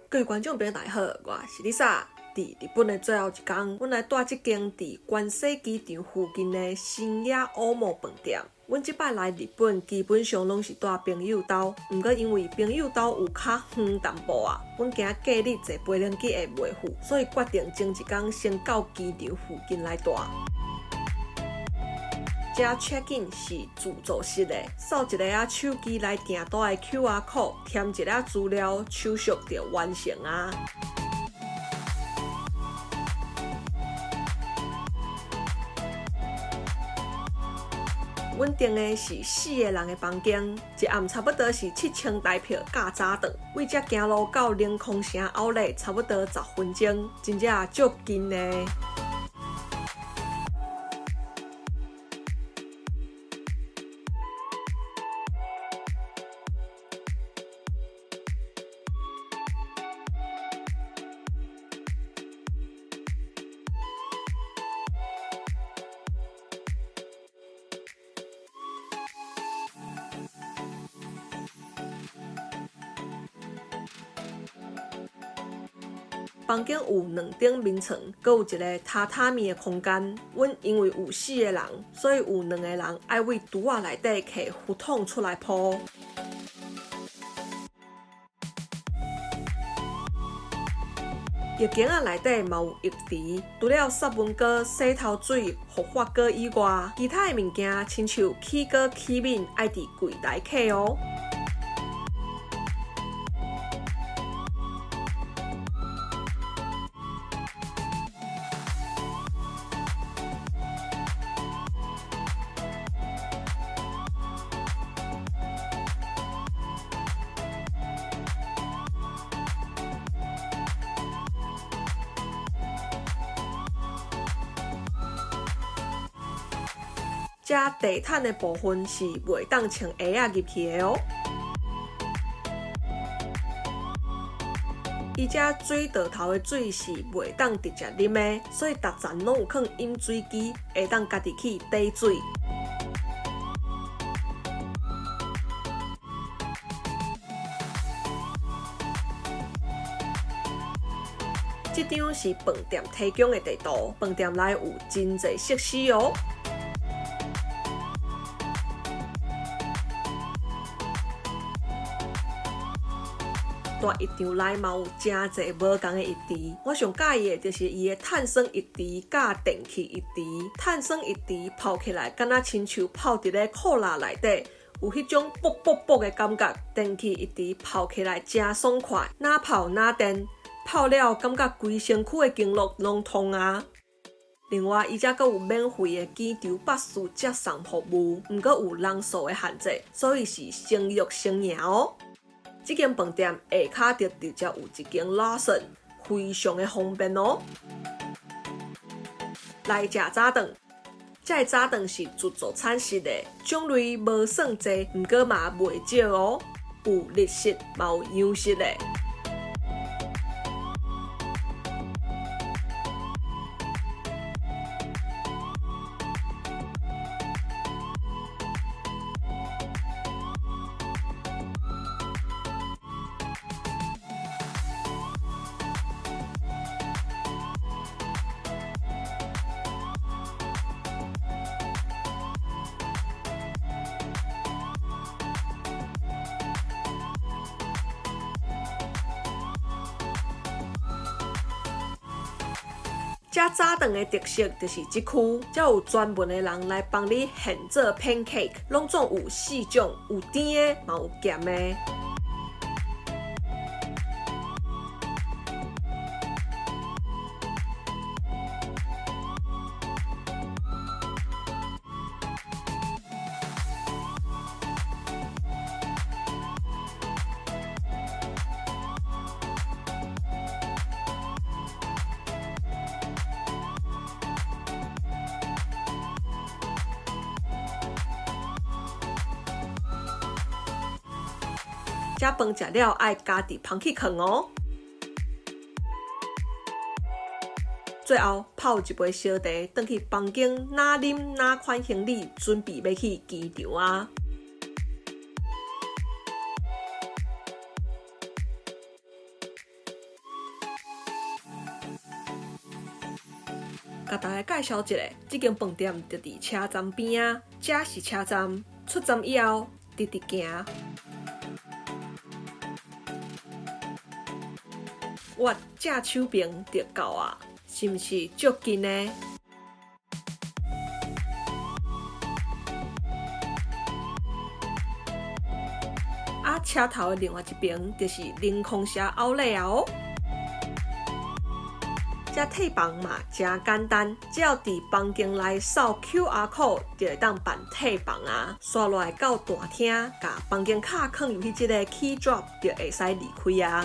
各位觀眾朋友大家好，我是 Lisa。佇日本的最後一工，阮來蹛這間佇關西機場附近的新野烏木飯店。阮這擺來日本，基本上攏是蹛朋友兜，毋過因為朋友兜有較遠淡薄仔，阮驚隔日坐飛輪機會袂赴，所以決定前一工先到機場附近來蹛。這 check in 是自助式的，掃一下仔手機來訂桌的 QR code，填一下資料，手續就完成啊。阮訂的是四个人的房間，一暗差不多是7000台票加早頓。對這行路到菱空城奧萊差不多10分鐘，真正足近的。房間有兩張眠床，閣有一個榻榻米的空間。阮因為有四個人，所以有兩個人愛佇櫥仔內底提風筒出來鋪。浴間仔內底嘛有浴池，除了殺蚊膏、洗頭水、護髮膏以外，其他的物件親像起鍋、起麵，愛佇櫃台取哦。這地毯的部分是袂當穿鞋仔入去的哦。伊這水道頭的水是袂當直接啉的，所以逐層攏有放飲水機，會當家己去提水。這張是飯店提供的地圖，飯店內有真濟設施哦。蹛浴場內嘛有誠濟無仝的浴池，我上佮意的就是伊的碳酸浴池佮電氣浴池。碳酸浴池泡起來，敢若親像泡佇咧可樂內底，有彼種啵啵啵的感覺。電氣浴池泡起來誠爽快，若泡若電，泡了感覺規身軀的經絡攏通啊。另外，伊遮閣有免費的機場巴士接送服務，毋過有人數的限制，所以是先約先贏哦。這間飯店下跤就直接有一間 Lawson，非常的方便哦。來食早頓，這个早頓是自助餐式的，種類無算濟，毋過嘛袂少哦。有日式，嘛有洋式的。這早頓的特色就是這區，才有專門的人來幫你現做 pancake，攏總有四種，有甜的，嘛有鹹的。這飯食了愛家己捧去囥哦。最後泡一杯燒茶，轉去房間，若啉若款行李，準備欲去機場啊。共大家介紹一下，這間飯店就佇車站邊仔，這是車站，出站以後直直行。我正手爿就到啊，是毋是足近的？啊，車頭的另外一爿就是靈空社奧萊啊哦。遮退房嘛誠簡單，只要佇房間內掃 QR code 就會當辦退房啊。紲落來到大廳，共房間卡囥入去這个 key drop 就會使離開啊。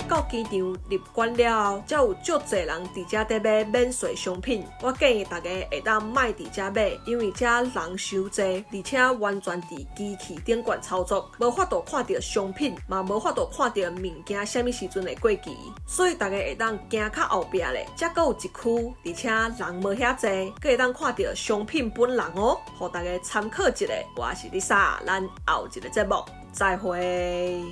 到機場入關了後，才有足濟人佇遮佇買免稅商品。我建議大家會當莫佇遮買，因為遮人傷濟，而且完全佇機器頂懸操作，無法度看著商品，嘛無法度看著物件啥物時陣會過期，所以大家會當行較後壁咧，遮閣有一區，而且人無遐濟，閣會當看著商品本人哦，予大家參考一下。我是麗莎，咱後一个節目再會。